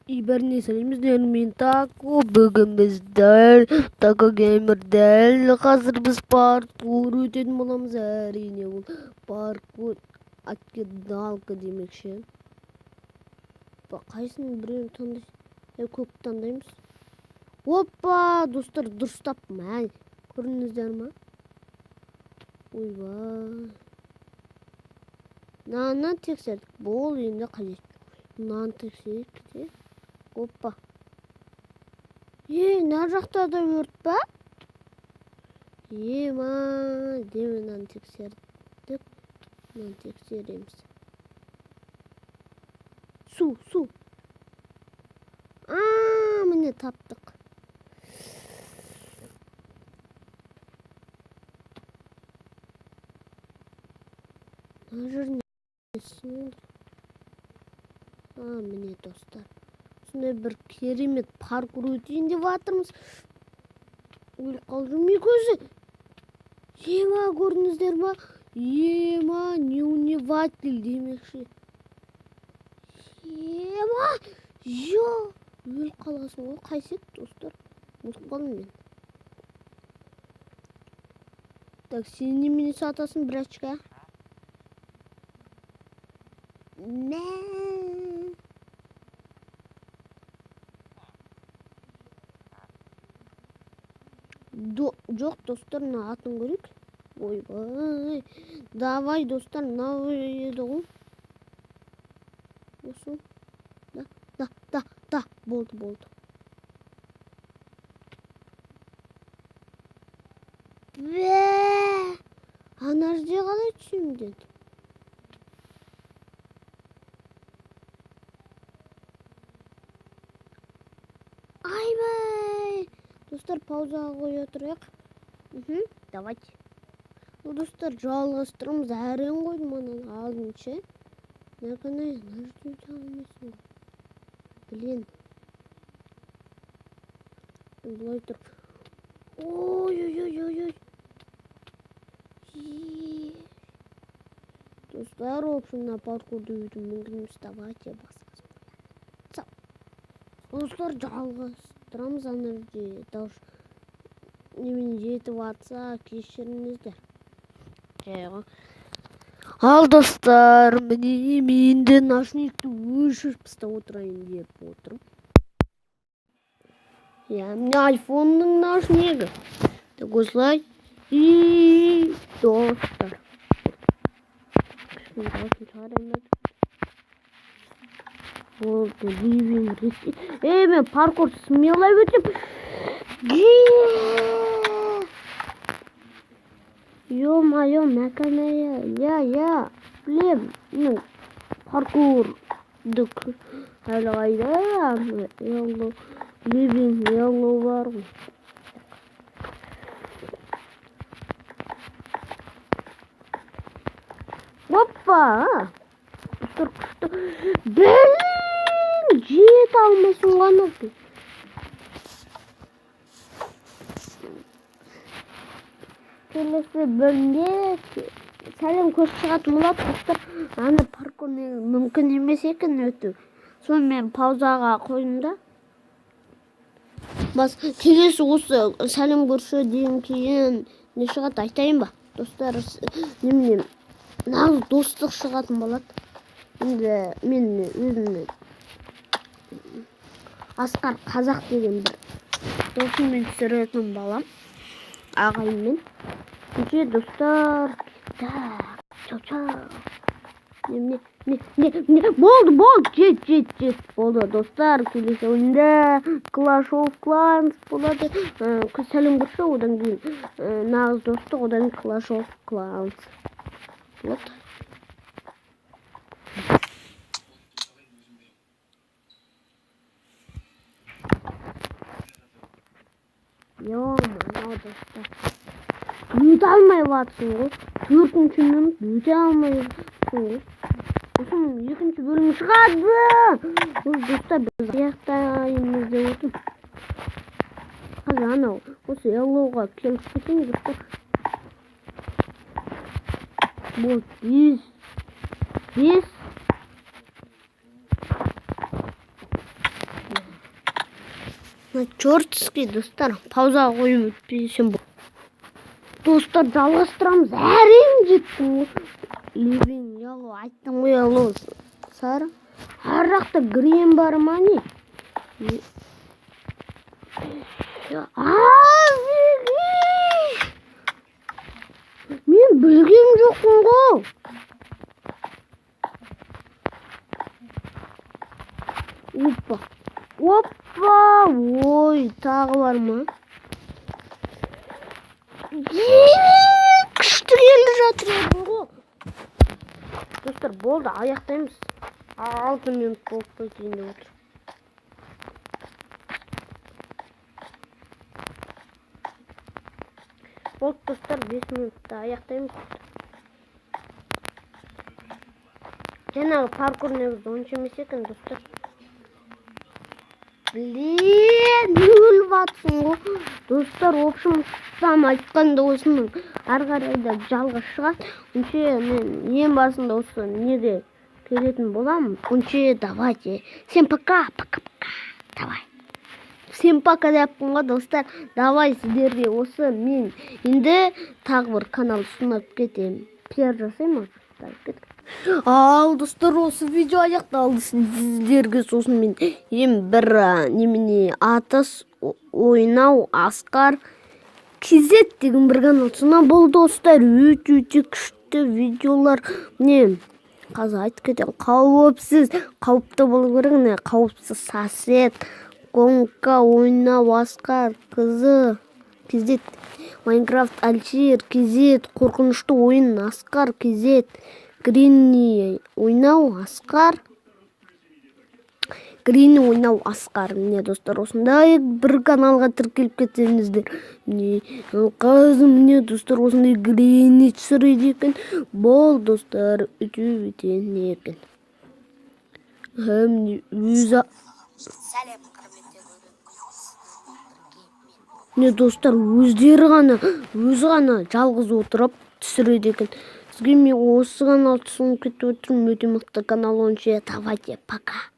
И бәріне сәлем, мен Тако. Бүгін біз дәл Тако Геймер, дәл қазір біз паркур өтетін боламыз. Әрине, ол паркур откидалка демекші. Қайсының біреуін таңдайсың? Көк таңдаймыз. Опа, достар, дұрыс таптым. Әй, көрдіңіздер ма? Ойбай. Мынаны тексердік. Бұл енді қажет. Мынаны тексерейік те. Опа. Е, мына жақта да өрт па? Ема, деме, мынаны тексердік. Мынаны тексереміз. Су, су. А, міне таптық. Мына жер несі? А, міне, достар. Осындай бір керемет паркур өтейін деп жатырмыз. Өліп қалып жүрмей көзі. Ема, көрдіңіздер ма? Ема, неуневатель демекші. Ема, жо, өліп қалғансың ғой. Қайсы еді, достар? Ұмытып қалдым мен. Так, сен немене сатасың, брачка? Мә. Жоқ, достар, мына атын көрейік. Ойбай. Давай, достар, мынау еді ғой. Осы. Да, да, да, да, болды, болды. Бә! Ана жерде қалай түсемін деді. Айбай! Достар, паузаға қоя тұрайық. Давайте. Ну, достар, жалғастырамыз. Әрең қойдым ананы алдын ше. Нәкіне, ана жерде өте алмайсың ғой. Блин. Былай тұрып. Ой, ой, ой, ой, ой. Достар, в общем, на паркурды өту мүмкін емес. Давайте басқасы. Достар, жалғастырамыз. Ана жерде дауыс немене жетіп жатса, кешіріңіздер. Жай ғой. Ал, достар, міне мен де ночникті өшіріп тастап отырайын деп отырмын. Иә, міне айфонның ночнигі. Так, осылай. И достар. Кішкене дауысын шығарайын ба? Болды, ливинг. Ей, мен паркур смело өтем. Ё-моё, мәкәнәя, я, я, блин, ну, паркурды әлі қайда? Yellow, living yellow бар ғой. Опа! Достар, күшті. Блин, жете алмайсың ғой анау. Келесі бөлімде сәлем көріп шығатын болады, достар. Ана паркур мүмкін емес екен өту. Соны мен паузаға қойдым да. Бас келесі осы сәлем көрші дейін кейін не шығады айтайын ба? Достар, немене нағыз достық шығатын болады. Енді мен өзім Асқар Қазақ деген бір досыммен түсіретін балам. Ағайынмен. Кеше, достар, так, чау, чау. Не, не, не, не, болды, болды, жет, жет, жет. Болды, достар, келесі ойында Clash of Clans болады. Сәлем көрші, одан кейін нағыз достық, одан кейін Clash of Clans. Вот. Ё-моё, достар. Өте алмай жатсың ғой. Төртінші минут өте алмай жатсың ғой. Осының екінші бөлімі шығады. Ой, достар, біз аяқтаймыз деп отырмын. Қазір анау осы Yellowға келіп кетейін, достар. Болды, 5. 5. На чертский, достар, паузаға қойып өтпесем. Достар, жалғастырамыз. Әрең жеттім ғой. Ливин, яло, айттым ғой, алло, сары. Ар жақта грен бар ма, не? Офигеть! Мен білген жоқпын ғой. Опа. Опа! Ой, тағы бар ма? Күшті келе жатыр едім ғой. Достар, болды, аяқтаймыз. 6 минут болып кетейін деп отыр. Болды, достар, 5 минутта аяқтаймыз. Жаңағы паркур негізі онша емес екен, достар. Блин, өліп жатсың ғой. Достар, в общем, сам айтқанда осының ары қарай да жалғыз шығады. Онша мен ең басында осы неге келетін боламын. Онша давайте. Всем пока, пока, пока. Давай. Всем пока деппін ғой, достар. Давай сіздерге осы мен енді тағы бір канал ұсынып кетемін. Пиар жасаймын. Так, кеттік. Ал, достар, осы видео аяқталды сіздерге. Сосын мен ең бір немене атыс ойнау Асқар KZ деген бір канал ұсынамын. Бұл, достар, өте өте күшті видеолар. Міне, қазір айтып кетемін. Қауіпсіз, қауіпті болу керек. Міне, қауіпсіз сосед, гонка ойнау Асқар KZ, KZ, Майнкрафт Әлішер KZ, қорқынышты ойын Асқар KZ, Гренни ойнау Асқар, Гренни ойнау Асқар. Міне, достар, осындай бір каналға тіркеліп кетсеңіздер. Міне, қыз, міне, достар, осындай Гренни түсіреді екен. Бол, достар, өте өте не екен. Міне, өзі Сәлем, құрметті көрермен. Міне, достар, өздері ғана, өзі ғана жалғыз отырып түсіреді екен. Сізге мен осы канал түсініп кетіп отырмын. Өте мықты канал, онша. Давайте, пока.